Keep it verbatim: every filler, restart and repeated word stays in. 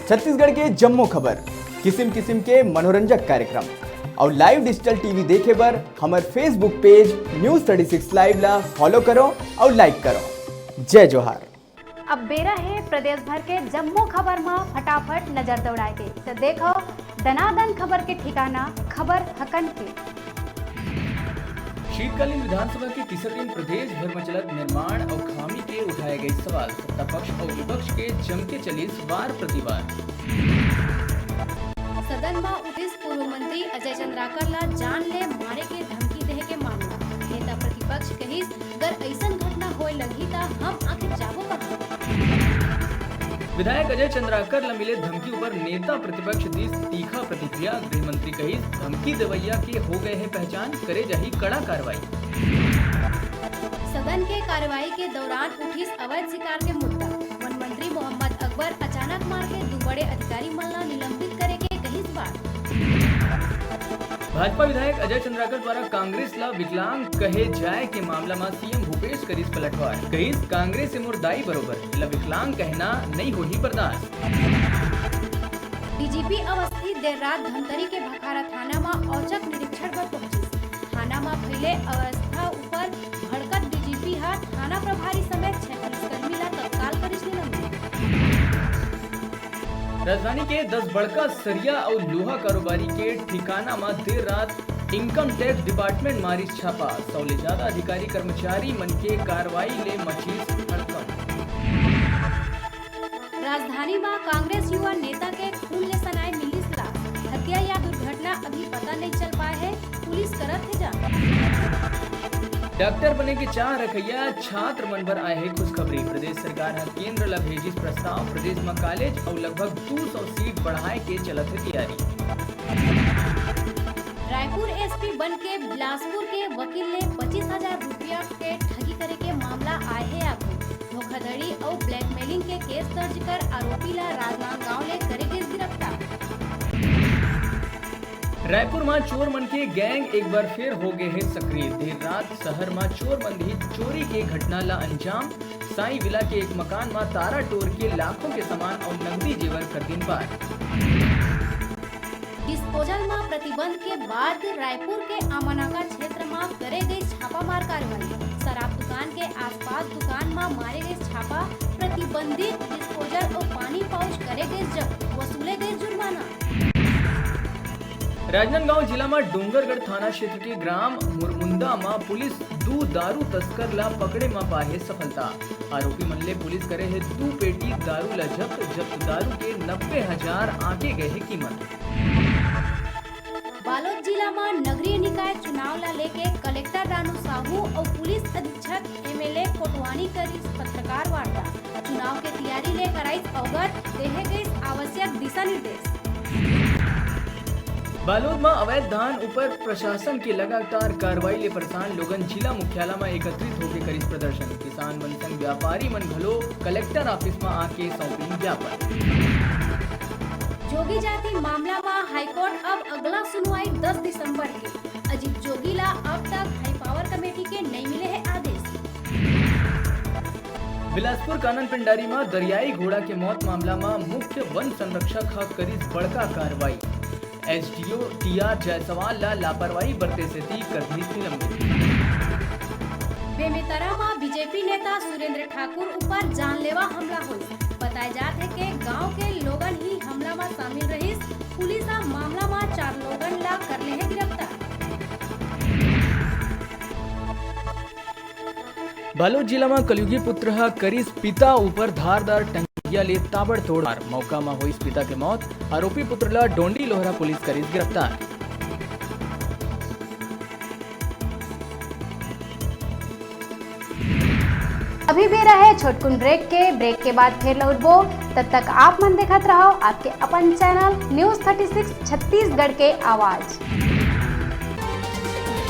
छत्तीसगढ़ के जम्मो खबर, किसिम किसिम के मनोरंजक कार्यक्रम अउ live digital TV देखे बर हमर Facebook page News thirty six Live ला follow करो अउ like करो। जय जोहार। अब बेरा हे प्रदेश भर के जम्मो खबर म फटाफट नजर दौड़ाए के। त देखो दनादन खबर के ठिकाना, खबर हकन के। शीतकालीन विधानसभा के तीसरा दिन प्रदेश भर म चलत निर्माण अउ खामी के उठाए गए सवाल। सत्ता पक्ष अउ विपक्ष के जम के चलिस वार प्रतिवार। सदन म उठिस पूर्व मंत्री अजय चंद्राकर ला जान ले मारे के धमकी देहे के मामला। नेता प्रतिपक्ष कहिस, अगर अइसन घटना होए लगही त हम आखिर जाबो कहाँ? विधायक अजय चंद्राकर ल मिले धमकी ऊपर नेता प्रतिपक्ष दिस तीखा प्रतिक्रिया। गृह मंत्री कहिस, धमकी देवैया के हो गए हे पहचान, करे जाही कड़ा कार्रवाई। सदन के कार्रवाई के दौरान उठिस अवैध शिकार के मुद्दा। वन मंत्री मोहम्मद अकबर अचानक मार के दू बड़े अधिकारी मन ला निलंबित करे के कहिस बात। भाजपा विधायक अजय चंद्राकर द्वारा कांग्रेस ला विकलांग कहे जाए के मामला म सीएम भूपेश करिस पलटवार। कहिस, कांग्रेस ए मोर दाई बरोबर, एला विकलांग कहना नइ होही बर्दाश्त। डीजीपी अवस्थी देर रात धमतरी के भखारा थाना म औचक निरीक्षण बर पहुंचिस। थाना म फैले अवस्था ऊपर भड़कत डीजीपी ह थाना प्रभारी समेत छह पुलिसकर्मी ला तत्काल करिस निलंबित। राजधानी के दस बड़का सरिया अउ लोहा कारोबारी के ठिकाना म देर रात इनकम टैक्स डिपार्टमेंट मारिस छापा। सौ ले ज्यादा अधिकारी कर्मचारी मन के कार्रवाई ले मचिस हड़कंप। राजधानी म कांग्रेस युवा नेता के खून ले सनाए मिलिस लाश। हत्या या दुर्घटना अभी पता नइ चल पाए हे, पुलिस करत हे जांच। डॉक्टर बने के चाह रखइया छात्र मन बर आए हे खुशखबरी। प्रदेश सरकार ह केंद्र ल भेजिस प्रस्ताव। प्रदेश म कॉलेज अउ लगभग दू सौ सीट बढ़ाए के चलत हे तैयारी। रायपुर एसपी बन के बिलासपुर के वकील ले पच्चीस हजार रुपया के ठगी करे के मामला आए हे आगू। धोखाधड़ी अउ ब्लैकमेलिंग के केस दर्ज कर आरोपी ला राजनांदगांव ले करे गिस गिरफ्तार। रायपुर म चोर मन के गैंग एक बार फिर हो गए हे सक्रिय। देर रात शहर म चोर मन ही चोरी के घटना ला अंजाम। साई विला के एक मकान म तारा टोर के लाखों के सामान अउ नकदी जेवर कर दिन पार। डिस्पोजल म प्रतिबंध के बाद रायपुर के आमानाका क्षेत्र म करे गई छापामार कार्रवाई। शराब दुकान के आसपास दुकान म मारे गई छापा, प्रतिबंधित डिस्पोजल अउ पानी पाउच करे गई जब्त, वसूले गई जुर्माना। राजनांदगांव जिला म डोंगरगढ़ थाना क्षेत्र के ग्राम मुरमुंदा म पुलिस दू दारू तस्कर ला पकड़े म पाए हे सफलता। आरोपी मन ले पुलिस करे हे दू पेटी दारू ला जब्त। जब्त दारू के नब्बे हजार आंके गए हे कीमत। बालोद जिला म नगरीय निकाय चुनाव ला लेके कलेक्टर रानू साहू अउ पुलिस अधीक्षक एमएलए कोटवानी करिस पत्रकार वार्ता। चुनाव के तैयारी ले कराइस अवगत, देहे गइस आवश्यक दिशा निर्देश। बालोद म अवैध धान ऊपर प्रशासन के लगातार कार्रवाई ले परेशान लोगन जिला मुख्यालय म एकत्रित होके करिस प्रदर्शन। किसान मन संग व्यापारी मन घलो कलेक्टर ऑफिस म आके सौंपिन ज्ञापन। जोगी जाति मामला म हाईकोर्ट अब अगला सुनवाई दस दिसंबर के। अजीत जोगी ला अब तक हाई पावर कमेटी के नइ मिले हे आदेश। बिलासपुर कानन पेंडारी म दरियाई घोड़ा के मौत मामला म मुख्य वन संरक्षक ह करिस बड़का कार्रवाई। एसडीओ टीआर जायसवाल ला लापरवाही बरते सेती कर दिस निलंबित। बेमेतरा म बीजेपी नेता सुरेंद्र ठाकुर ऊपर जानलेवा हमला होइस। बताए जात हे के गांव के लोगन ही हमला म शामिल रहिस। पुलिस ह मामला म चार लोगन ला कर ले हे गिरफ्तार। बालोद जिला म कलयुगी पुत्र ह करिस पिता ऊपर धारदार टंगिया ले ताबड़तोड़ वार। मौका म होइस पिता के मौत। आरोपी पुत्र ल डोंडी लोहरा पुलिस करिस गिरफ्तार। अभी बेरा हे छोटकुन ब्रेक के। ब्रेक के बाद फेर लौटबो। तब तक आप मन देखत रहो आपके अपन channel news thirty six Chhattisgarh के आवाज।